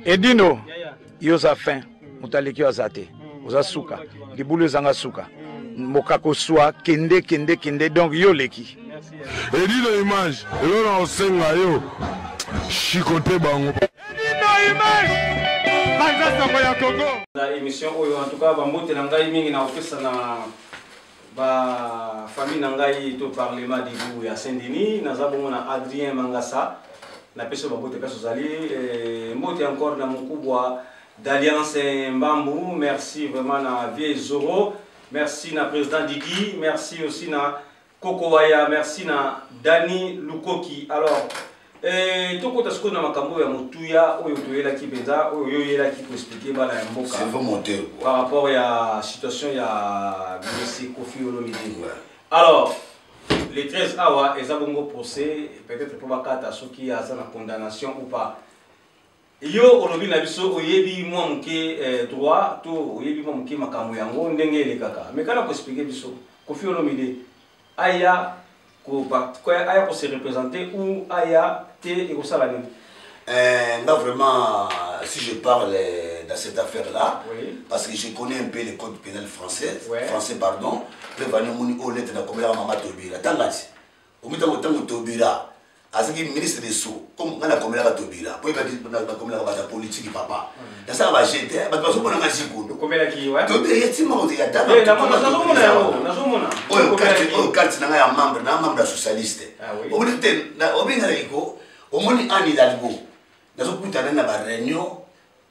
Edino, yo oza fin, moto aleki yo aza te, oza suka, libulu ezanga suka, mokako swa, kende kende kende, donc yo oleki. Edino image, eloko na kosenga yo, chicote bango. Edino image, panza sango ya Congo. Na émission oyo en tout cas bambote na ngai mingi na kopesa na ba famille na ngai to parlement debout ya Saint-Denis, naza bongo na Adrien Mangasa, napesi yo bambote place ozali. Mbote encore na mokubwa d'Alliance Mbambu, merci vraiment na vieux Zoro, merci na président Didi, merci aussi na Koko Waya, merci na Dani Lukoki. Alors tokota sikoyo na makambo ya motuya oyo toyelaki mpenza, oyo yo oyelaki koexplike bana ya mboka C'est vraiment monté, quoi. par rapport ya situation ya monsieur Koffi Olomide. Ouais. Alors le 13 awa eza bongo procès, peut-être mpo bakata soki aza na condamnation ou pas. Yo olobi na biso oyebi mwa moke droit to oyebi mwa moke makambo yango ndenge elekaka, mais kana koexplike biso Koffi Olomide aya aya ko se représenter ou aya te ekosala nini? Nga vraiment, si je parle dans cette affaire-là, parce que je connais un peu le code pénal français, français pardon, pe vani moni o lettre na komela mama Tobira. Tangati. Omitango tango Tobira azaki ministre des Sceaux, comme nga na komelaka Tobira, po yeba na komelaka bata politique papa. Nasala ba jete, bato bazomona nga zikondo. Komelaki, ouais. Tobira ye tima kote ya tanga. Eh, nazomona yango, nazomona. Oyo carte, oyo carte na nga ya membre, na membre ya socialiste. Ah oui. Omoni te, na obenga na iko, omoni Anne Hidalgo. Nazokutana na ba réunion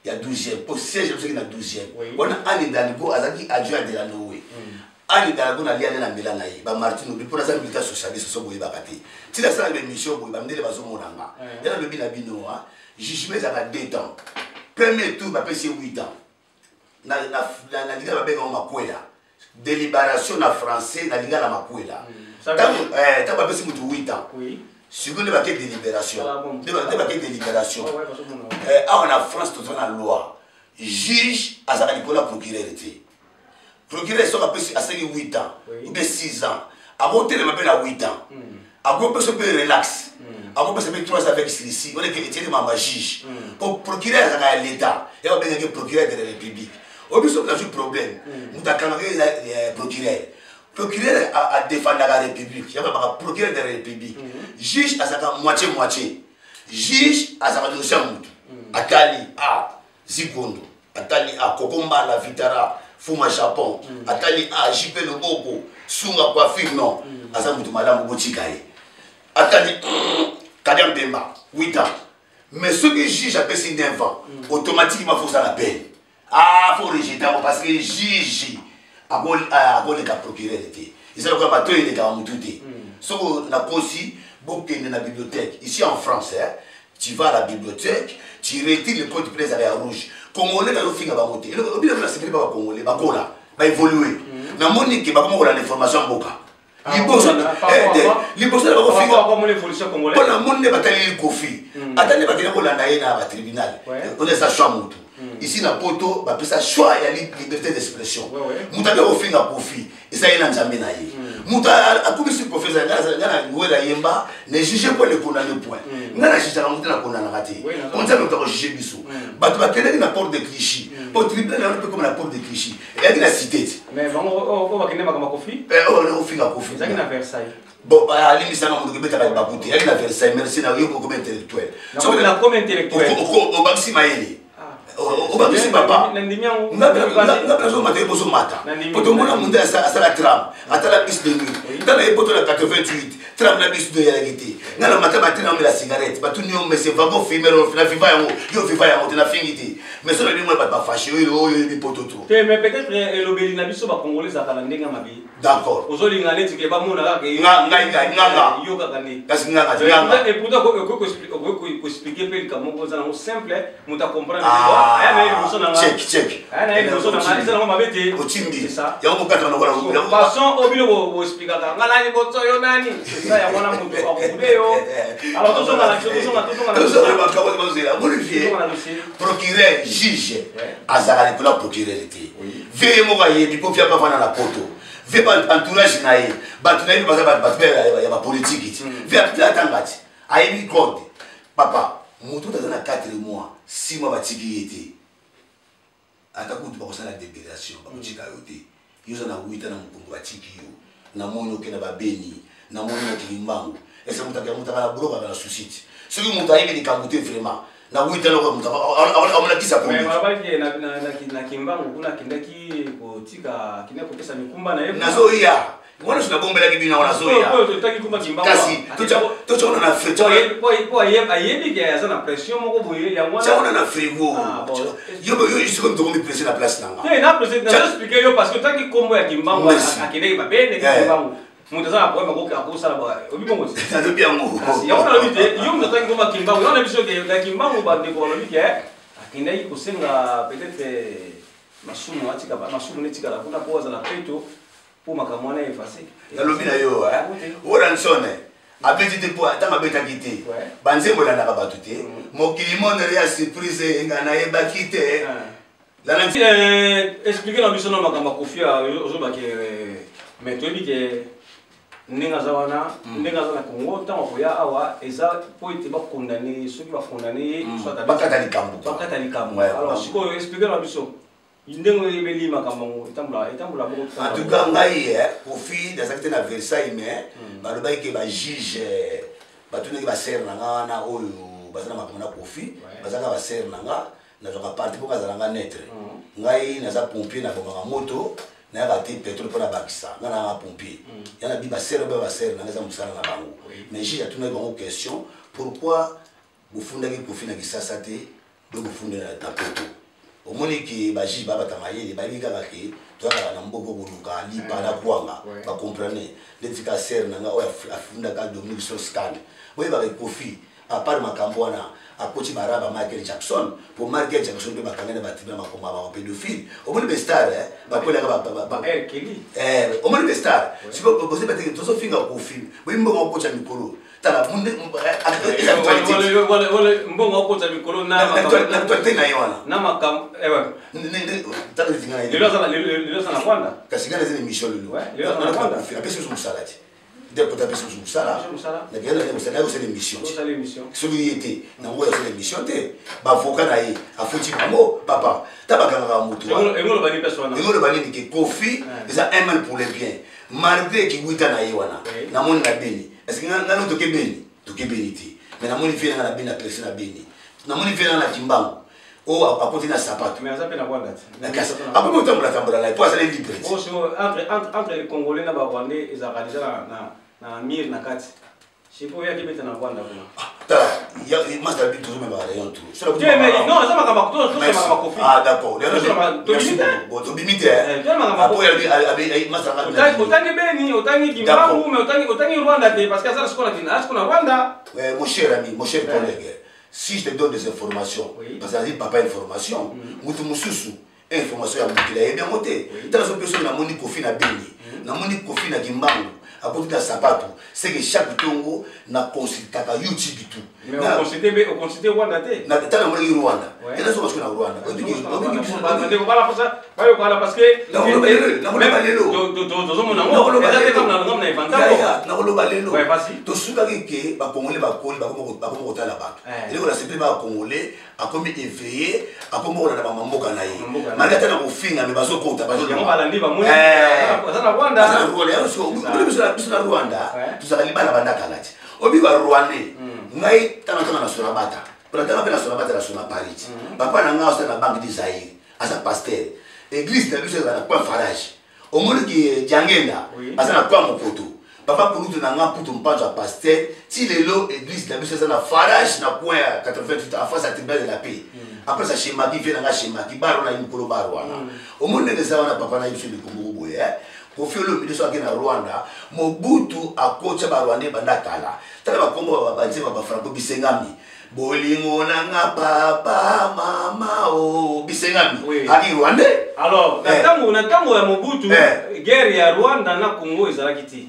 ya 12e, po siège soki na 12e. Wana Anne Hidalgo azalaki adjoint de la Noé. Anne Hidalgo na liane na mela na ye, ba Martin Obi, pona za militant socialiste so boyebaka te. Tina sala ba émission boye, ba ndele bazomona nga. Ya lobi na bino, hein, jugement ezalaka 2 temps. Premier tour ba pesi 8 ans. Na na na, na lingala ba benga makwela. Délibération na français na lingala makwela. Tango tango ba pesi mutu 8 ans. Sikoyo nde bake délibération. Nde bake délibération. Awa na France toza na loi. Juge azalaka likolo ya procureur te. Procureur soki apesi asengi 8 ans ou bien 6 ans, akotelema mpe na 8 ans. Akopesa mpe relax. Akopesa mpe 3 ans avec sursis. Wana etieli mama juge. Po procureur azalaka ya l'État. Ya babengaki procureur de la République. Oyo biso nazwi problème. Moto akangaka eza procureur. Procureur adefendaka République. Ya babaka procureur de la République. Juge azalaka moitié moitié. Juge azalaka dossier ya motu. Atali a Zikondo, atali a Kokombala Vitara Fuma Japon, atali a JP Loboko Sunga coiffure non. Aza motu malamu botika ye. Atali Kadia Mpemba 8 ans. Mais soki juge apesi 9 ans, automatiquement faut ça la peine. Ah, faut rejeter parce que juge akoleka procureur te. Eza lokola bato elekaka motu te. Soko nakosi bokende na bibliothèque ici en France, hein, tu vas à la bibliothèque, tu retires le code pénal ya rouge. Congolais nazofinga bango te. Eloko obina na sepeli ba congolais bakola, ba évoluer. Namoni ke bakoma kolanda information ya mboka. Liboso liboso na bakofinga mpo na moni nde bataleli Koffi. Ata nde bakende kolanda ye na batribunal, on eza choix motu. Ici na poto bapesa choix ya liberté d'expression. Moto ake kofinga Koffi eza ye na nzambe na ye. Moto akumisi Koffi eza nga na Noël ayemba ne juge point ne condamne point. Nga na jugeaka moto na condamnaka te. Po nzambe moto akojuge biso. Bato bakendaki na porte de Clichy. Po tribunal yango mpe koma na porte de Clichy. Eyaki na cité te. Mais bango oyo bakende makambo ya Koffi? Oyo bakende kofinga Koffi. Ezalaki na Versailles. Bon, alimbisanga moto kobetaka libaku te. Eyaki na Versailles, merci na yo komi intellectuel. Nakomi intellectuel. Obakisi mayele. Obakisi papa. Nga mpe nazomata ye bozomata. Po tomona munde asala tram, atala bus de nuit. Tala ye poto na 88, tram na bus de eyalaki te. Nga na mata batri na omela cigarette. Batuni yo mais c'est wagon fumeur na viva yango. Yo viva yango te na fingi te. Mais soki nalingi bato bafâche oyo oyo oyebi poto trop. Te, mais peut-être elobeli na biso ba Congolais ezalaka na ndenge ya mabe. D'accord. Ozolinga neti ke bamona kaka ye. Nga, ngai, ngai, nga, nga. Yo kaka nde. Kasi nga, nga, nga, nga. Et pourtant, okoki koexpliquer mpe likambo moko eza nango simple, moto acomprendre. Ah, Aya na ye liboso na nga. Check, check. Aya na ye liboso na nga, eza nango mabe te. Otimbi. C'est ça. Yango bokataka na kola. So, façon oyo bino boexplikaka, nga nani boto yo nani. C'est ça, yango wana moto akokude yo. Alors, tozonga na biso, tozonga, tozonga na biso. Tozonga na makambo tozela. Olivier, Tozonga na dossier. procureur, juge, azalaka likolo ya procureur te. Vie ye moko ayebi mpo vie apavanda na poto. Vie ba entourage na ye, bato na ye baza bato ya ba politique ti. Vie atanga ti, ayebi code. Papa, moto aza na 4 mois, 6 mois batiki ye te. Ata kutu bakosala délibération, bakotika yo te. Yo oza na wita na mokongo, batiki yo. Namoni oke na babeni, namoni na Kilimbangu. Ese moto mutaka na bolokaka na susi ti soki moto ayebi likambo te, vraiment, na wita loko moto amonakisa. Balobaki na Kimbangu kuna akendaki kotika, akendaki kopesa mikumba na ye. Nazoya wana, so nabombelaki bino yango, nazoya. Totaki kumba Kimbangu. Kasi totya wana na Po ayebi ke aza na pression moko boye, yango wana. Tia wana na frigo. Ah, bon. Yo yo sikoyo tokomi presse na place na nga. Te, na président nazo expliquer yo parce que otaki kombo ya Kimbangu. Merci. Akendaki babene Kimbangu, moto aza na problème akoki akosala obi bongo te. Nalobi yango. Kasi yango nalobi te, yo moto atangi komba Kimbangu, yango na biso ke na Kimbangu bandeko balobi ke akendaki kosenga peut-être masumu atika, masumu netikala kuna mpo azala peto, mpo makambo wana efase. Nalobi na yo, Werrason abeti te mpo ntango abetaki te, banzembo elandaka bato te. Mokili monere ya surprise, nga nayebaki te. Lala. Explique na biso na makambo ya Kofi. Ozobake, mais toyebi ke ndenge aza wana, ndenge aza na Congo, ntango akoya awa eza mpo ete bakondane. Soki bakondane ye, soit Bakata likambo. Bakata likambo. Alors sikoyo explique na biso ndenge oyebeli makambo yango, etambola etambola bongo. En tout cas ngai, Kofi, nazalaki te na Versailles, mais balobaki ke bajuge batunaki basere na nga wana oyo baza na makambo na Kofi. Bazalaka basere na nga, nazwaka parti mpo kazala nga neutre. Ngai naza pompier, nabomaka moto, nayaka te pétrole mpo nabakisa. Ngai nayaka pompier ya na bi basere oyo, basere na nga, eza mosala na bango. Mais juge atunaki bango question: pourquoi bofundaki Kofi na Kisasa te, do bofundela na Poto? Omoni ke bajuge babata mayele, bayebi kaka ke toyakaka na mboka koluka lipa na kwanga. Bacomprendre neti ka sere na nga oyo afundaka Dominique Strauss-Kahn. Oyebaka Kofi, à part makambo wana, akoti baraba Michael Jackson, po Michael Jackson mpe bakangani na batribunal, makambo ya bapédophile. Omoni bestar bakwelaka. R. Kelly. Omoni bestar sikoyo bozeba teke tozofinga Kofi, boyi mbongo okotya mikolo. Tala eza actualité. Mbongo okota mikolo na actualité na ye wana. Na makambo ewe. Tala neti nga. Lelo aza na Rwanda. Kasi nga naza na émission lelo. Lelo aza na Rwanda. Apesi biso mosala te, nde kota apesi biso mosala. Mosala. Nakosala émission te. Osala émission. Soki ye te, nango oyo asala émission te. Bavoka na ye afuti bango, papa, ta bakangaka motu. Yango loba nini place wana? Yango loba nini ke Kofi eza un mal pour le bien, malgré kiwita na ye wana. Namoni na Beni, est ce que ngano toke Beni? Toke Beni te, mais namoni vie nanga na Beni, na perse na Beni, namoni vie nanga na Kimbangu oyo akoti na sapato. Mais aza mpe na Rwanda te. Kasi akomi kotambola tambola na ye po azali libre te. Oyo entre les Congolais na Barwandais ezalaka déjà na mire na kati. Sikoyo oyaki beta na Rwanda kuna. Tala, master bi tozomemaka rayon tour. Te, mais non, eza makambo tosomaka Kofi. Ah d'accord. Tobimi te. Bon, tobimi te. Toza makambo. Apo master. Otangi Beni, otangi Kimbangu, mais otangi Rwanda te, parce que aza sikoyo na Rwanda. Mon cher ami, mon cher collègue, si je te donne des informations, parce que azali papa information, mutu mosusu information ya mokili ayebi yango te. Tala, so mpe soki namoni Kofi na Beni, namoni Kofi na Kimbangu akoti na sapato, c'est que chaque ntongo na consultaka YouTube tout. Mais oconsulte Rwanda te. Tala, namonaki Rwanda ena soka soki na Rwanda. Bandeko bala mposa bayokala parce que Nakoloba lelo. Tozomona ngo eza te comme na inventa. Nakoloba lelo. Ouais, vas-y. Tosukaki ke Bakongole bakoli, bakoma kotala bato. Eloko na sepeli, Bakongole akomi éveillé, akomi kolanda bamamboka na ye. Mboka na ye. Malgré ata na kofinga, me bazokota. Yango balandi, bamoni aza na Rwanda. Aza na Rwanda. Yango sikoyo biso na Rwanda tozalaka libala banda kala ti obi Barwandais. Ngai tanga tanga na Sonabata, mpona tanga mpe na Sonabata, na Sona Paris. Papa na ngai asala na Banque du Zaire, aza pasteur. Église na biso ezala na coin Farage. Omoniki Diangenda aza na coin Mokoto. Papa kulutu na nga Mputu Mpanzo ya pasteur, ti lelo église na biso eza na Farage, na coin ya 88, en face ya tribunal de la paix. Après ça, Shemaki, vie na nga Shemaki baro na ye mokolo baro wana. Omoni ndenge eza wana, papa na ye biso likombo boye. Kofi Olomide so ake na Rwanda, Mobutu akotya Barwandais banda kala. Tala bakombo banzemba bafranco bisengami, bolingo nanga papa mama o bisengami. Aki rwandais. Alors na ntango ya Mobutu, guerre ya Rwanda na Congo ezalaki te.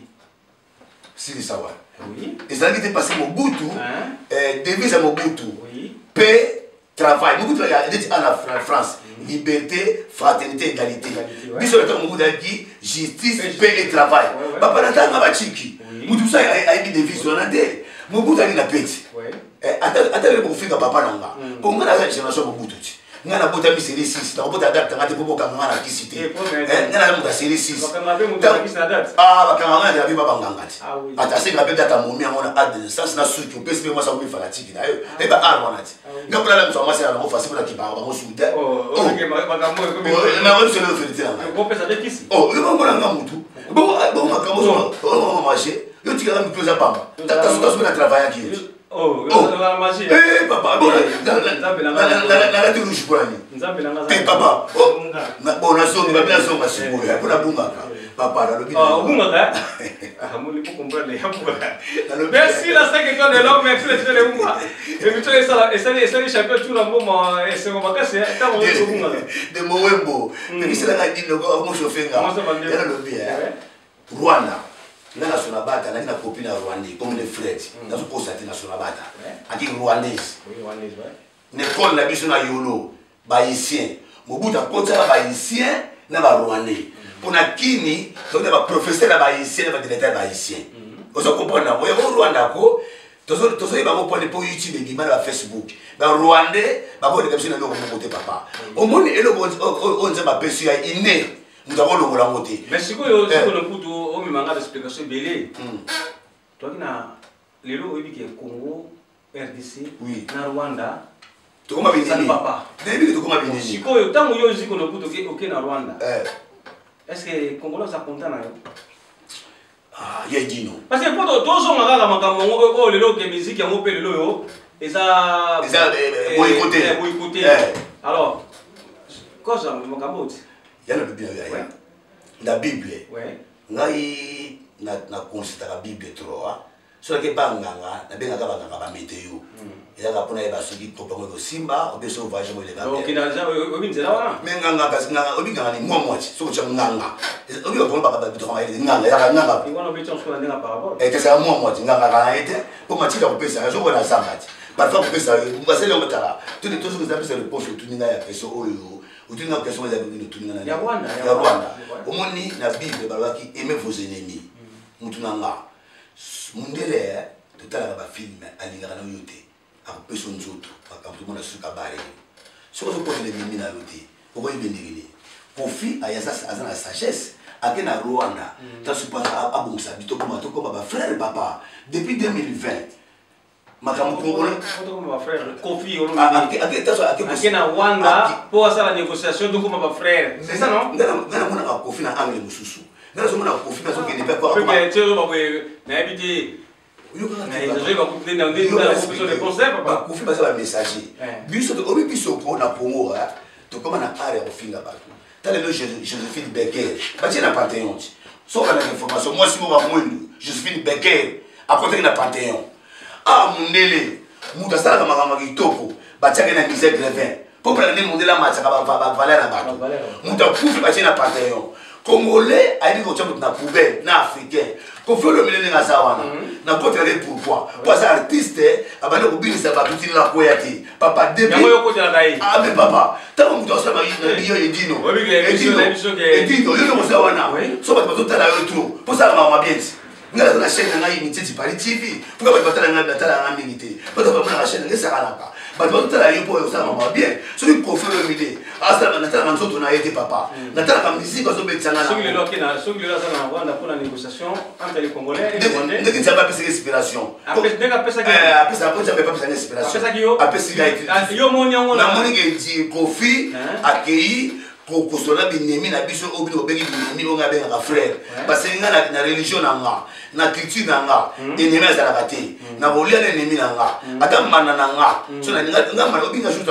Silisa wana. Oui. Ezalaki te parce que Mobutu, Hein? Devise ya Mobutu, paix, travail. Mobutu neti ana France, liberté, fraternité, égalité. Égalité, ouais. Biso na ntango Mobutu ayaki, justice, Paix, paix et travail. Ouais. Papa, na ntanga bachiki, mutu mosusu ayebi devise wana te. Mobutu ayaki na peti. Eh, ata lelo bokofinga papa na nga mpo nga naza génération Mobutu ti nga nabotami série 6, nakobota date nga te mpo bokanga nga na kisi te. Eh, nga naza moto ya série 6. Bakanga nga na biba banganga ti ata asenga mpe date amomi yango na ade de naissance na suki opesi mpe mwasi akomi fanatike na yo eba ar wana ti nga mpona na moto ya mwasi na bango fasi mpona kibaka bango suki te. Nakoyebiselo verité na ngai, yo bomona nga mutu bongo makambo marché, yo tikaka mitu eza pamba, tasuka na travaillaki yo. Papa, nalati rouge mpona nini te, papa? Bon, nazongi babi, nazonga sikoyo mpo nabungaka, papa, nalobi. Merci la 5 étoiles de l'homme, merci la étoile de l'homme. Émission esala esali esali champion Tshura Mboma esengo makasi ntango obungaka. De Mowembo pekiselaka dino akomochauffe nga ya nalobi Rwanda nga na Sonabata naki na copine ya Rwandais comme le Fred. Nazokosa te, na Sonabata aki Rwandaise na ekole na biso na Yolo, bahaïtien. Mobutu akotisaka bahaïtien na barwandais mpona kini toki na baprofesseur ya bahaïtien na badirecteur ya bahaïtien. Ozo comprendre yango, yango Rwanda ko tozoyeba yango mpone mpo YouTube ebima na bafacebook. Barwandais bakoleka biso na eloko moko te, papa. Omoni eloko oyo Nzambe apesi ya ine, moto akolongola yango te. Mais sikoyo, sikoyo kutu omemanga baexplication ebele toaki na lelo. Oyebi ke Congo RDC na Rwanda tokoma binini. Papa. Nayebi ke tokoma binini. Sikoyo ntango yo ozwi kono kutu oke na Rwanda, est ce que Congolais aza content na yo? Ah, ye dino. Parce que po tozonga kaka makambo yango oyo lelo oke musique yango mpe lelo oyo eza eza boyikote. Boyikote. Alors cause makambo oti Ya na bible ya ya na Bible, ngai na consultaka Bible trop. Soki banganga, nabengaka banganga bamétéo, ezalaka mpona yeba soki kopango ekosimba obe so voyage ngo eleka. Mais nganga, kasi nganga obi nganga ni mwa mwati, soki otya nganga obi bakongo bitoko mayele, nganga ezalaka nganga ezalaka mwa mwati, nganga kaka ye te mpo matika kopesa soki ona zanga ti parfois kopesa basali yango. Tala, toni tosoki eza pesa réponse otuni ngai ya question oyo otuni nga, question eza nini otuni nga ya Rwanda. Ya Rwanda, omoni na Bible balobaki: "Aimez vos ennemis." Mutu na nga mundele, totalaka bafilm, alingaka na yo te, akopesa nzoto makambo tomona suka bare yo. Soki ozokotela ennemi na yo te, okoyeba ndenge nini. Kofi aza na sagesse, ake na Rwanda taso mpo abongisa bi tokoma tokoma bafrère, papa. Depuis 2020 makambo congolais Kofi ake na Rwanda mpo asala négociation, tokoma bafrère, c'est ça, non? Nga namonaka Kofi na angle mosusu, nga nazomona Kofi nazokende mpe. Nayebi te. Bakofi baza bamessager. Biso obi biso ko na Congo tokóma na art ya kofinga bato. Tala lelo Josephine Becker batie na Panthéon ti soki olandaka information, mwasi moko ya mwindu Josephine Becker akotaki na Panthéon. A mundele moto asalaka makambo ya kitoko, batiaki na musée Grevin mpo mpona nde mondele amatisaka bavaleur na bato. Moto akufi, batie na Panthéon. Congolais ayebi kotia moto na poubelle na africain. Kofi Olomide ndenge aza wana, nakotela ye pourquoi? Po aza artiste, abandi kobinisa bato ntina nakoya te, papa. Depuis papa, ntango moto asala yo edino edino, yo nde koza wana so bato bazotala yo trop mpo osala makambo bien ti. Ngai naza na chaîne na ngai Miteti Paris TV, mpoka bato batala ngai, batala ngai mingi te. Bato bamonaka chaîne ngai esakalaka, bato bazotala yo mpo osala makambo bien. Soki Kofi Olomide asala, natalaka nzoto na ye te, papa, natalaka musique azobetisa ngai. Ndenge Nzambe apesaki inspiration, apesaka mpo Nzambe apesaka inspiration, apesi ngai, namoni ke Kofi akei kosola binemi na biso oyo bino bobengi binemi, oyo ngai abengaka frère, parce que ngai na religion na nga, na culture na nga, ennemi azalaka te. Na kolia na ennemi na nga, ata mbanda na nga, so nga mbanda obinga jour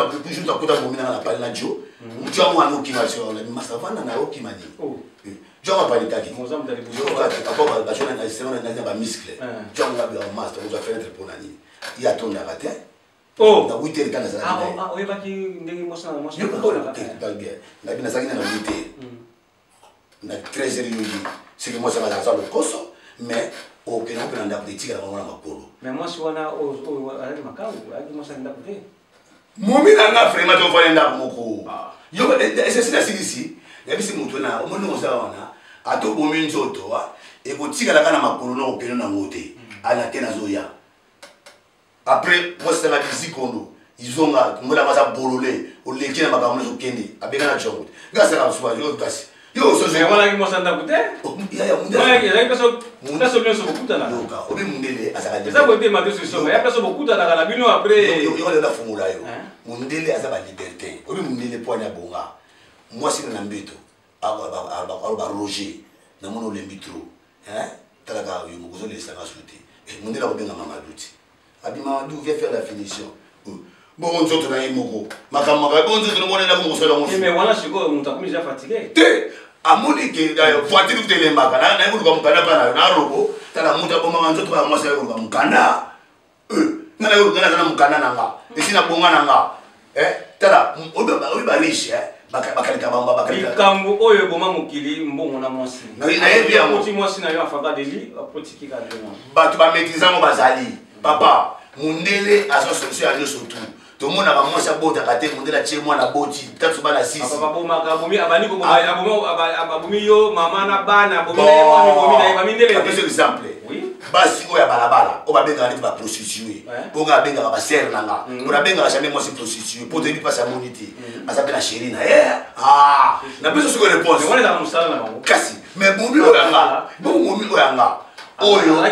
akota momi na nga na pale na jo jo yango wana okima masa vanda na okima nini, jo yango apalikaki na bamuscle jo yango nga master kozwa fenêtre mpona nini, ye atondaka te. Na 8 heures kaka nazalaki nabi, nazalaki na 8 heures, na 13 heures yoyi soki mwasi anga aza lokoso, mais okende mpe na ndako te, etikala bango na makolo. Mais mwasi wana oyo azalaki makangu, azalaki mwasi ya ndako te. Momi na nga vraiment, tofandi ndako moko yo esesi na silisi yabisi moto na omoni oza wana, ata obomi nzoto ekotikala kaka na makolo na okende nango te, ana te nazoya. Après mwasi nanga bizikondo izonga mbona aza bolole, oleki na makambo nyonso, okende abenga na jongo te, nga asala mosusu yo kasi yo. Osalaki mwasi ndako te, ezalaki place nyonso bokutanaka. Yoka, obi mundele azalaka eza boye te, Mateus Isonga ya place bokutanaka na bino après. Yo lelo nafungola yo, mundele aza balibertin. Obi mundele po ani abonga mwasi na mbeto, aloba: "Roger, namoni olembi trop, talaka yo moko ozolesanga su te." Mundele akobenga Mamadou ti abi: "Mamadou, viens faire la finition." Bongo nzoto na ye moko makambo makambo, bongo nzoto nomonelako mokosala yango. Mais wana sikoyo moto akomi déjà fatigué. Te, amoni ke voiture kuta elembaka, naye koluka mokanda mpa na yo na robo. Tala, moto abomaka nzoto kaka mwasi, aye koluka mokanda. Nga naye koluka, naza na mokanda na nga, esi nabonga na nga. Tala, oyo bariche bakalika bango. Likambo oyo eboma mokili, mbongo na mwasi. Nayebi yango. Oti mwasi na yo afaka deli apotiki kaka. Bato bamaîtrise yango bazali, papa. Mundele aza solution ya nyonso. Tu tomonaka mwasi abotaka te, mundele atie mwana, aboti tatu bana sisi. Abomi yo mama na bana. Apesi exemple, basi oyo ya balabala oyo babengaka neti baprostituée, mpo nga abengaka basere na nga, mpo nabengaka jamais mwasi prostituée, mpo toyebi mpasi amoni te, aza mpe na chéri na ye. Napesi sikoyo réponse kasi, mais momi oyo yanga, bongo momi oyo yanga oyo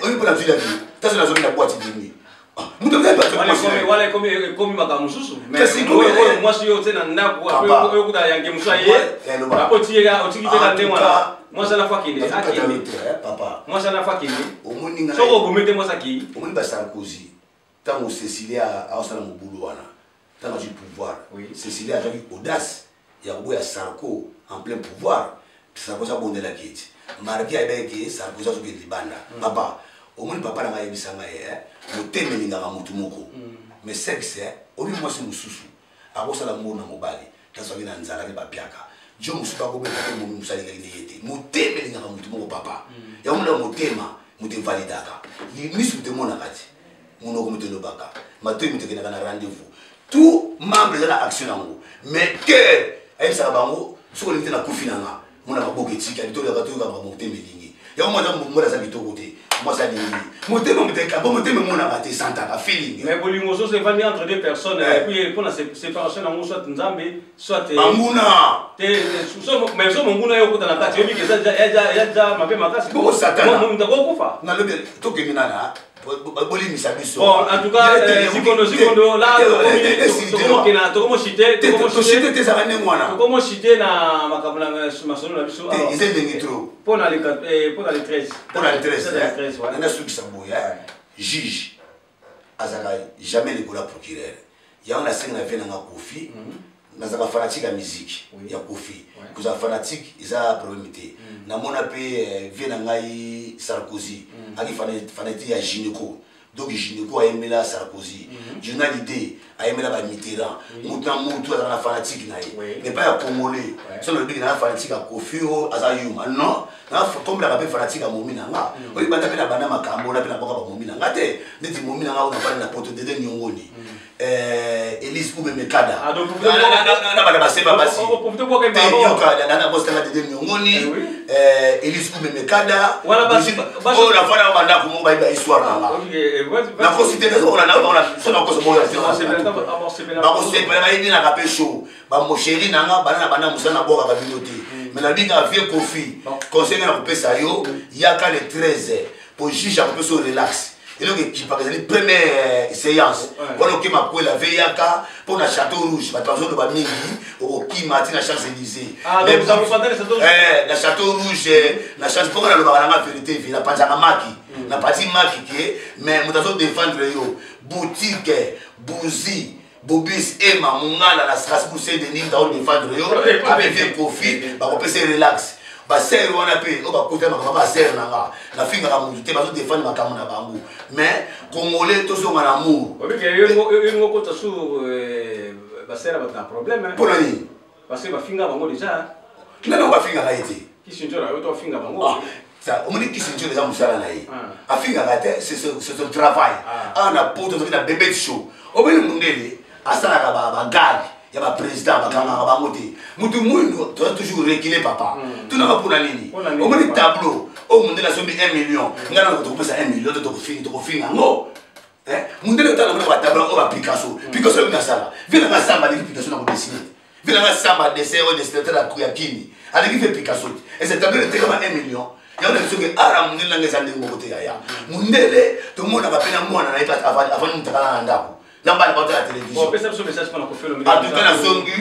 oyo mpo nazwi ya vie, taso nazomi na boîte dimi moto. Wana ekomi makambo mosusu. Oyo mwasi oyo te na ndako, oyo kuta yanke mosusu aye otiki te na ndenge wana, mwasi ana fo akende, akende. Papa. Mwasi ana fo akende, soki obomi te, mwasi akei. Omoni baSarkozy, ntango Cécilia aosala mobulu wana, ntango azwi pouvoir, Cécilia azwaki audace ya koboya Sarko en plein pouvoir. Sarkozy abondelaki eti marke ayebaki ke Sarkozy azokende libanda. Papa, omoni, papa na ngai ayebisa ngai, motema elingaka motu moko, mais sexe obi mwasi mosusu akosala mbongo na mobali taswaki na nzala nde bapiaka jo mosusu akobeta te. Momi mosu alingaki nde ye te. Motema elingaka motu moko, papa. Yango mona, motema moto evalidaka, miso moto emonaka te, monoko moto elobaka, matoi moto ekendaka na rendez-vous. Tout membre eza na action yango, mais cœur ayebisaka bango: soki olingi te, nakufi na nga. Mona maboko etika bitolaka, toyokaka motema elingi yango. Mwana mwana aza kitoko te, mwasi alingi motema moteka, motema emonaka te, santaka feeling. Mais bolingo soso evandi entre deux personnes, et puis mpona séparation nango, soit Nzambe, soit banguna. Te, mais so monguna yo okota na kati, oyebi ke eza deja mabe makasi. Bongo Satana. Moto akokufa. Nalobi tokende nana, bolimisa biso. Bon, en tout cas, Zikondo, Zikondo là, tokomokena, tokomoshite. Toshite te, ezaka ndenge wana. Tokomoshite na makambo na masolo na biso. Eza ndenge trop. Mpona le 13. Mpona le 13, nana sukisa boye: juge azalaka jamais likolo ya procureur. Yango nasengi na vie nanga Kofi, nazalaka fanatique ya musique ya Kofi. Kozala fanatique eza problème te. Namona mpe vie na ngai Sarkozy aki fanatique ya gynéco, donc gynéco ayembela Sarkozy, journal idée ayembela baMitterrand. Motu na motu azalaka na fanatique na ye, mais pas ya congolais. So nalobiki na fanatique ya Kofi oyo aza yuma, non, tombelaka mpe fanatique ya momi na nga oyo banda mpe na banda makambo na mpe naboka bamomi na nga te, neti momi na nga oyo nafandi na poto, Dede Nyongoni, Elise Ubemekada, na bana baseba basi yoka bositanga, Dede Nyongoni, Elise Ubemekada, oyo nafanda bandako moko, bayebi histoire na nga. Nakosi te, so nakoso bakosepela, bayebi naka mpe show bamosheri na nga bana na banda mosala, nabwakaka bino te. Mais nabingaka vie Kofi, conseil nga na kopesa yo: yaka le 13 po juge akopesa yo relax. Eloko ekipaka ezali première séance wana, okema kwela ve, yaka mpo na Château Rouge. Bato bazoloba mingi, okokima ti na Champs Élysées, na Château Rouge, na champs. Mpoka nalobaka nanga vérité vie, napanzaka maki, napati maki ke, mais moto azodéfendre yo, boutique Buzi Bobis Ema Mongala na Strasbourg, Saint Denis, moto azodéfendre yo abe vie Kofi, bakopesa relax. Basere wana mpe oyo bakota makambo, basere na nga, nafingaka motu te, bazodéfendre makambo na bango. Mais congolais, tozonga na amour. Okota su basere bato na problème. Mpona nini? Parce que bafinga bango déjà. Nani bafingaka ye te? Kisinjora, yo to afinga bango. Omoni, Kisinjora eza mosala na ye, afingaka te, c'est son travail. Awa na poto ozalaki na bebe show, obeli mundele asalaka bagage ya baprésident, bakangaka bango te. Motu mwindu toza toujours recule, papa. Tunaka mpona nini? Omoni tableau oyo mondele asombi 1 million, ngai nanga tokopesa 1 million te, tokofinga yango. Mundele otala mona batabla oyo bapicasso. Picasso oyo nasala vie nanga samba aleki Picasso na kodesine. Vie nanga samba dessin oyo dessinateur ya kini aleki vie Picasso te. Ese tableau etekama 1 million. Yango na biso ke ara mundele nanga eza ndenge moko te yaya. Mundele tomonaka mpe na mwana na ye avandi mutakala na ndako na bana baotala télévision. En tout cas nazongi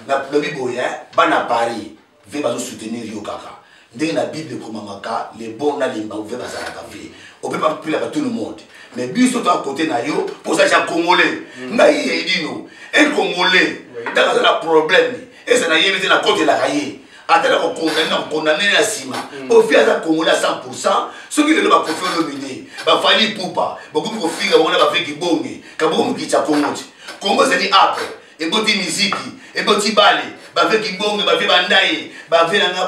nalobi boye, bana Paris ve bazosoutenir yo kaka ndenge na Bible ekomamaka, les bons na les mauvais bazalaka. Ve ope bapelaka tout le monde, mais biso to à côté na yo mpo oza ja Congolais. Ngai Edino, un Congolais, ntango aza na problème, eza nayebi te, nakotelaka ye ata na kokondane, na kokondane na nsima po fi aza Congolais à 100. Soki lelo baKoffi Olomide, baFally Ipupa bokomi kofinga bango na bafeki bonge kaboko mokitsa Kongo ti Kongo ezali apre eboti miziki, eboti bale baveki bonge, bavie bandaye, bavie nanga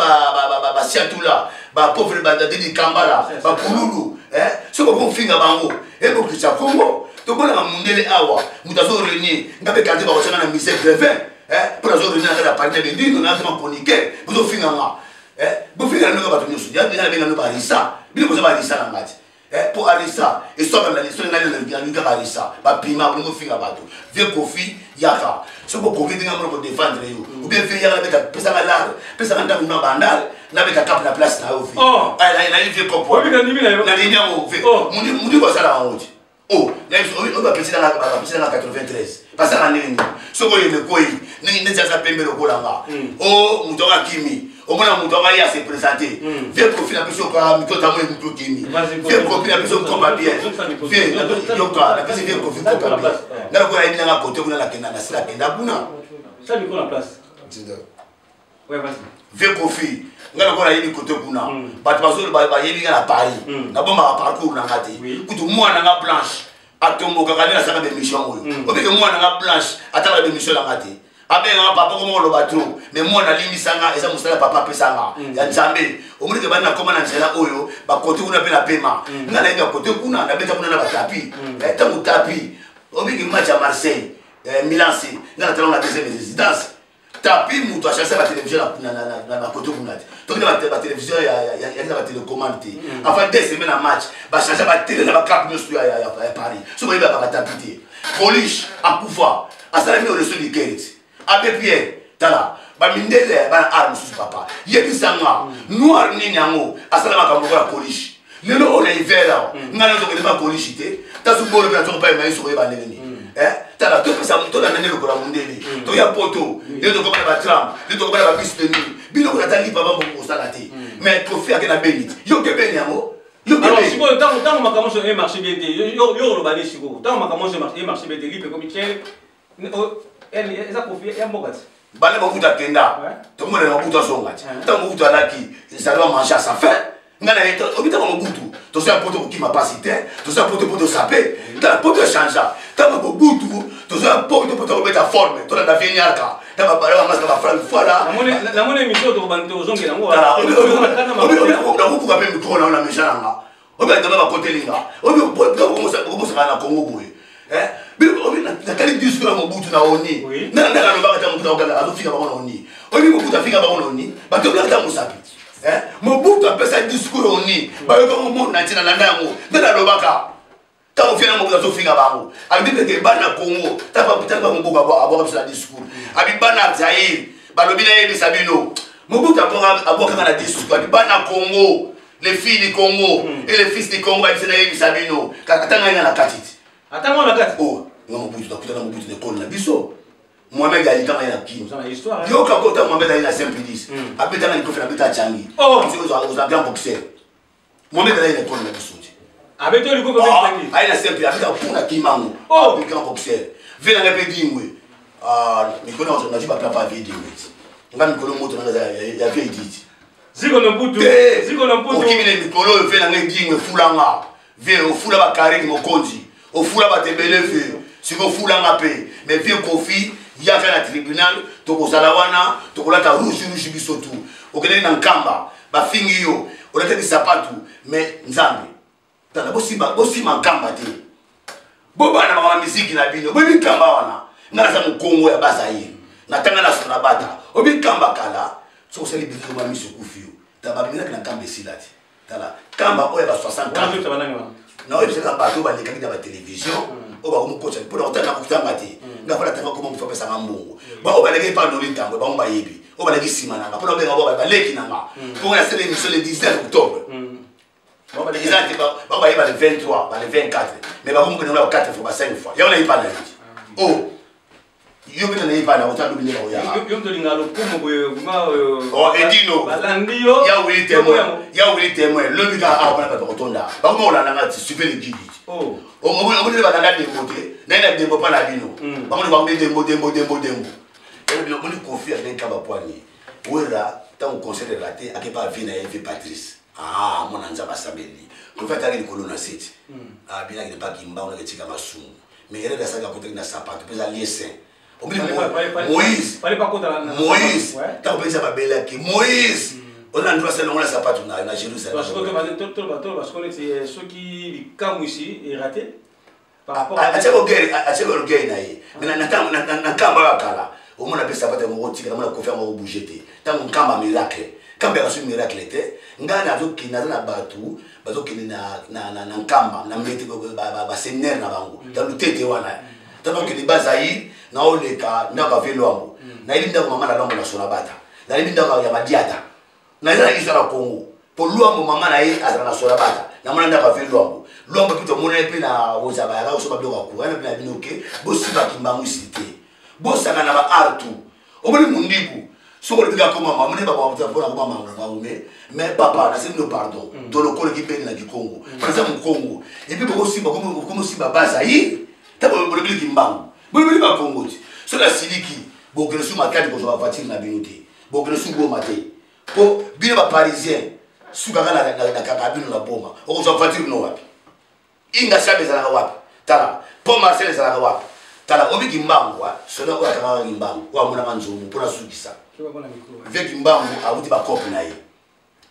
basiatula, bapauvre badadidi kambala bapululu. Soki bokofinga bango ebokitsa Kongo, tomonaka mundele awa moto azorenie nga mpe quartier bakotianga na musée Grevin mpo nazorenie na kati ya Paris na bendino nazama chroniqueur. Bozofinga nga, bofinga na ndenge bato nyonso nabenga no barisa. Bino boza barisa na nga ti mpo arisa eswaka na lisolo ngai nalingi kaka arisa bapima bolingi ofinga bato. Vie Kofi, yaka soki okoki ndenge mona kodefendre yo, ou bien vie yaka nabeta, pesanga lare, pesanga ntango na bandal, nabeta kape na place na yo. Vie nayi vie kopo nalingi yango vie mundi kosala yango ti o oyo bapesi nanga 93 basala ndenge nini? Soki oyebe kwei ndenge neti aza pembe lokola nga, o moto anga akimi, omona moto anga ye ase présente. Vie Kofi, napesi yoka mito tango ye moto okimi. Vie Kofi, napesi okopa bien. Vie yoka, napesi vie Kofi kopa bien. Nga lokola yebi nanga kote kuna nakenda, nasila kenda kuna. Vie Kofi, nga lokola nayebi kote kuna, bato bayebi nga na Paris, nabombaka parcours na nga te. Kutu mwana nga Blanche atombokaka nde nasalaka bémission oyo. Obike mwana nga Blanche atalaka bémission na nga te, abengaka papa koma oloba trop, mais mwana alimbisanga, eza mosala papa apesanga ya Nzambe. Omonike bani nakoma na nzela oyo bakote kuna mpe na pema nga nayebi bakote kuna, nabeta kuna na batapi. Ntango tapi obiki match ya Marseille, Milan C, nga natala na deuxième résidence. Tapi moto achange batelevizio na kote kuna te, toki na batelevizio yaki na batélécommande te. Avant 2 semaines na match, bachange batele na bacap nyonso ya Paris. So boyebaka batapi te, Coliche akufa, asalaki oreso likere ti abbé Pierre. Tala bamindele bana art mosusu. Papa, yebisanga noir nini yango asala makambo lokola Coliche lelo oyo na hiver awa. Ngai nazokende ba Coliche te, tasu bolo mpe nazoko pa emayi soko oyeba ndenge nini. Tala, topesa tolanda nde lokola mondele, toya poto nde tokoma na batram, nde tokoma na babus de nuit. Biloko nata lipa bambongo kosala te, mais Kofi ake na beni ti yo ke beni yango. Sikoyo ntango makambo nyonso emarche bien te, yo oloba nini? Sikoyo ntango makambo nyonso emarche bien te, lipe ekomi tiele, eza Kofi ya mboka ti. Bale Mobutu akenda, tomona Mobutu azonga ti ntango Mobutu alaki, ça doit manger à sa faim. Ngai na ye obi ntango Mobutu tozoya poto kokima pasi te, tozoya poto mpo tosape. Tala poto echangea. Ntango Mobutu tozoya poto mpo tokobeta forme, tolanda vie niarka na bamasika bafrank fala. Namoni émission tozongela yango. Nakobuka mpe micro na na mécha nanga obi atama bakotelinga obi okobosaka na Kongo boye. Natali discours ya Mobutu na oni ndenge alobaka ta Mobutu azofinga bango na oni. Oyebi Mobutu afinga bango na oni, bato obilaka ta mosapi. Mobutu apesa discours oni, bayokango monde na ntina landa yango ndenge alobaka. Ntango fiana Mobutu azofinga bango, alobi peke bana Congo tala bango abwaka biso na discours, abi bana Zaire balobi nayebisa bino. Mobutu abwakaka na discours, abi bana Congo, les filles du Congo et les fils du Congo, babisa nayebisa bino, ata ngai nga na kati ti. Ata mwana kati. Oh, nga Mobutu nakutana Mobutu na ekole na biso. Mohamed Ali kanga ye na kini yoka kota. Mohamed Ali na Saint Pidis abetanga likofi, nabeta acangi. Oza grand boxeur. Mohamed Ali na ekole na biso ti. Abeti likofi? Aye na Saint, abetaka mpona kimango, grand boxeur. Ve nanga mpe dingwe mikolo nazwi baplapa vie dingwe ti nga mikolo moto nanga ya vie editi. Ziko na mputu, ziko na mputu. Okimi na mikolo oyo, ve nanga edingwe efulanga vie, ofula bakarine mokonzi, ofula bato ebele vie, sikoy ofulanga mpe. Mais vie Kofi, yaka na tribunal, tokozala wana, tokolata rouge rouge biso tu. Okendeki na Nkamba, bafingi yo, olataki sapatu. Mais Nzambe, tala, bosima Nkamba te, bobana makambo miziki na bino. Boyebi Nkamba wana, nga naza mokongo ya Bazaire, natanga na sona bata. Oyebi Nkamba kala, soki osali biloko ba miso okufi yo. Tala, babimelaki na Nkamba esila te. Tala Nkamba oyo ya ba 64. Naoyebisaka bato balekaki na batelevizio oyo bakomokotisa mpona kotanga kotanga te. Nga fana tanga koma moto apesanga mbongo. Baoyo baleki epa Noli Ntango, bango bayebi. Oyo baleki nsima nanga mpona obenga bao baleki nanga mpo nga nasala émission le 19 octobre. Eza te, bango bayeba le 23, ba le 24, mais bakomokende ngo 4 fois, ba 5 fois. Yango nayebi pa na yo ti o yo mpe nayebi pa na ota lobi nde bakoyaka. Yo moto olingaka lokumu boye vraiment. Oh, Edino. Balandi yo. Ya wili témoin, ya wili témoin. Lobi kaka awa mpona bato bakotonda, bakoma kolanda nga ti supe le guide. Oh. Omoni, balanda Dembo te, naye na Dembo mpa na bino. Bango bango Dembo, Dembo, Dembo, Dembo. Omoni, Kofi abenka bapwani Wera ntango concert raté, akepa vie na ye, vie Patrice. Ah, mwana Nzambe asambeli. Kofi atalaki likolo na seti, abinaki nepaki mbango, naketika masumu. Mais erreur asalaki, akotaki na sapato mpe eza lieu saint. Omoni, Moïse, Fallait pas kota na Moïse, ntango mpenza babelaki Moïse, oza na droit asala yango na sapato na Jérusalem. Toloba sikoyo neti soki likamwisi eraté par rapport Atiaki orgueil na ye. Mais na nkamba oyo ya kala, omona mpe sapato yango okotika, namona Kofi yango akobouge te. Ntango nkamba miracle, nkamba yaka so miracle te. Ngai nazokende, naza na bato bazokende na nkamba na mete baséminaire na bango na lutete wana. Ntango bakende Bazaire, naoleka ndako ave Lwambo, nayebi ndako mama na Lwambo na Sonabata, nayebi ndako ya Madiata. Naza na histoire ya Congo po Lwambo, mama na ye azala na Solabata. Namona ndako ave Lwambo. Lwambo mpe tomona ye mpe na Ozaba, yaka kosomba biloko ya courant mpe na bino ke bosibaki mbangu te, bosaka na ba art tout. Omoni mondibu, soki olobi kaka koma mama, moni mpona koma mangume. Mais papa, naseli no pardon, tolokolaki mbeli na kikongo mpona eza mokongo. Et puis bokosimba, bokomosimba Bazaire ta bolobeliki mbangu, bolobeli bakongo ti soki asiliki, bokende su Matadi kozwa bavoiture na bino te, bokende su Goma te, mpo bino baparisien sukaka na kaka bino na Boma. Okozwa voiture no wapi? Inga Sabe ezalaka wapi? Tala po Marcel ezalaka wapi? Tala, obiki mbangu soda oyo akangaka Kimbangu, oyo amonaka nzombo mpona sukisa ve Kimbangu, awuti bakope na ye,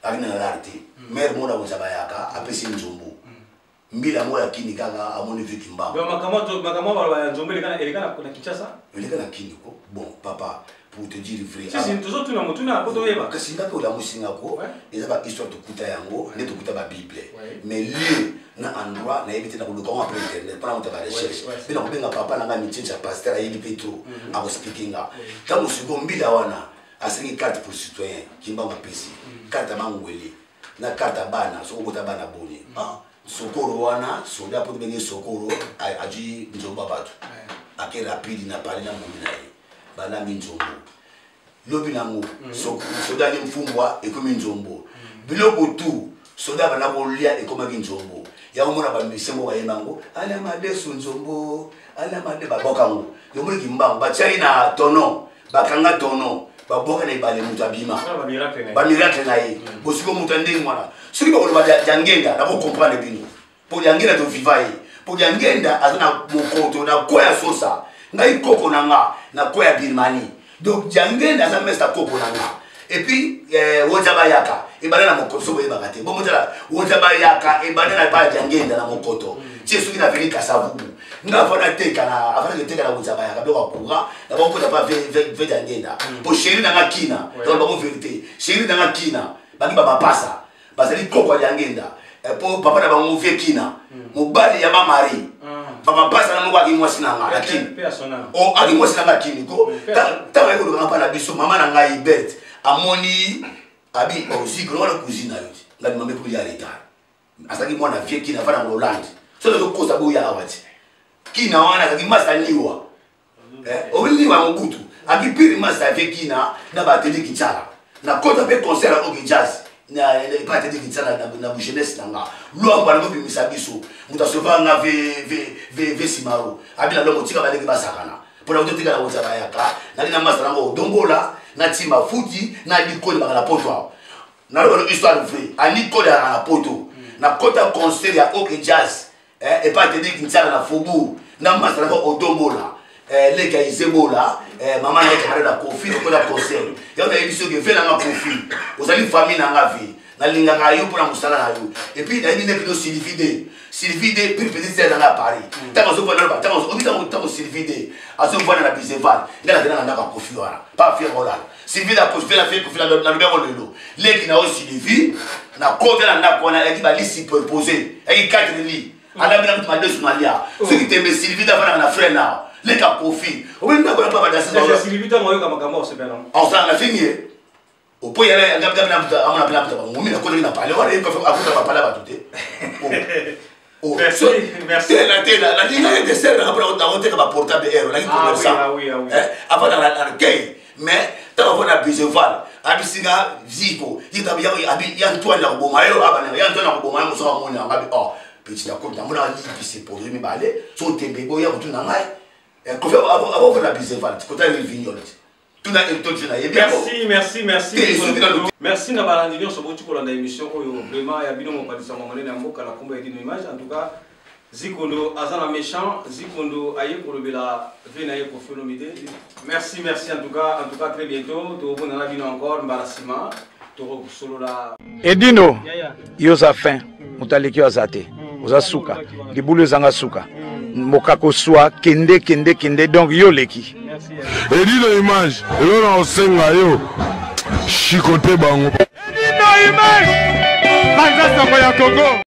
akina na lar te. Mare mona konza bayaka, apesi nzombo mbila moko ya kini kaka amoni ve Kimbangu. Makambo baloba ya nzombo eleka na Kinshasa? Eleka na kini ko. Bon papa, pour te dire vrai, Si, tozotuna motuna po toyeba. Kasi nga mpe olamusi nga ko. Eza bahistoire tokuta yango nde tokuta babible, mais lieu na endroit nayebi te. Nakoluka ngo après internet mpona kota barecherche mpe nakobenga papa na ngai Mitiense ya pasteur, ayebi mpe trop, akoexpliquer nga. Ntango sikoyo mbila wana asengi carte pour citoyen, Kimbangu apesi carte ya mangwele na carte ya bana. Soki obota bana boni, sokoro wana soda mpo tobenge sokoro, azwi nzombo ya bato, ake rapide na pale na momi na ye, balambi nzombo. Lobi nango soda ali mfumbwa, ekomi nzombo. Biloko tu soda banda kolia ekomaki nzombo. Yango mona bamusicien moko bayemba yango, ala madesu nzombo, ala made babwaka yango. Yomoniki mbango batiaki na tono, bakanga tono, babwaka na ebale, moto abima. Bamiracle na ye. Bosiko moto ya ndenge wana, soki bakoloba Diangenda, nakocomprendre bino, mpo Diangenda toviva ye, mpo Diangenda aza na mokoto na kwa ya sosa. Ngai koko na nga na kwa ya Birmanie, donc Diangenda aza mesa koko na nga. Et puis woza bayaka ebanda na mokoto, so boyebaka te. Bomotala, woza bayaka ebanda na epai ya Diangenda na mokoto tie. Soki na veni Kasavubu, nga afanda teka na afanda teka na woza bayaka biloko ya courant na bakokota pa ve Diangenda, po chéri na nga kina. Donc bango vérité, chéri na nga kina bangi bamapasa bazali koko ya Diangenda, po papa na bango vie kina mobali ya mamari bamapasa na moko aki mwasi na nga na kini, aki mwasi na nga kini ko. Ntango ayi kolokanga mpa na biso, mama na ngai Bert amoni abi oziki wana cousine na yo ti ngai mama ekomi ya retard. Azalaki mwana vie kina, afanda na Hollande. Soki azokosa boya awa ti kina wana azalaki masa niwa obi niwa ya Mobutu, aki pire masa vie kina na bateli Kinshasa. Nakota mpe concert ya OK Jazz epai ateli Kinshasa na jeunesse na nga. Lwambo alingi obimisa biso, moto asovaka nga ve Simaro abi na longo tika baleki basakana mpona kototika na konza bayaka. Nali na masa nango odongola na ntima futi na likoli baka na poto awa. Naloba no histoire vrai, alikoli alaka na poto. Nakota concert ya OK Jazz epai ateli Kinshasa na faubourg na masa nango odombola, leki ya Izebola, mama na ye camarade ya Kofi. Tokola concert yango, nayebi soki ve nanga Kofi ozali famille nanga ve, nalingaka yo mpona mosala na yo. Et puis nayebi nde bino Sylvie de Sylvie de pire petite sœur nanga ya Paris. Ntango azovanda, loba obi ntango Sylvie de azovanda na Bizeval, ngai nakenda na ndako ya Kofi wana pa fiere olala. Sylvie na Kofi na fiere Kofi, nalobi yango lelo, leki na yo Sylvie, nakota na ndako wana, yaki bali superposé, yaki 4 lits. Alambela mutu madesu nalia. Soki tembe Sylvie dafanaka na frère na leka Kofi. Omoni ndako na papa dasi. Sylvie ntango oyoka makambo osepela. Osala na fingi ye. Opo yala ngabi na mutu amona pena mutu bango na kotaki na pale wana akuta ba pale bato te. Merci, merci. Tela tela nalingaki dessert nanga mpona nakoteka ba portable air naki commerçant. Avant na kei mais ntango afo na biseval abisinga ziko ya ntwani ya koboma yo abana ya ntwani ya koboma yo mosaka moni yango abi oh petit akomi namona alipisi produit mibale so tembe boya kotuna ngai kofi abofo na biseval kota vignol tuna elton na yebi merci merci merci merci na balandi nyonso boti kolanda émission oyo vraiment ya bino mopanzi sango monene ya mboka na kombo ya Dino Image. En tout cas Zikondo aza na méchant, Zikondo aye kolobela ve na ye Koffi Olomide. Merci, merci en tout cas très bientôt tokobona na bino encore mbala nsima tokosolola. Edino, yo oza fin, moto aleki yo aza te, oza suka, libulu ezanga suka, mokako swa kende kende kende, donc yo oleki. Edino Image, eloko na kosenga yo, chicote bango. Edino Image, panza sango ya Congo.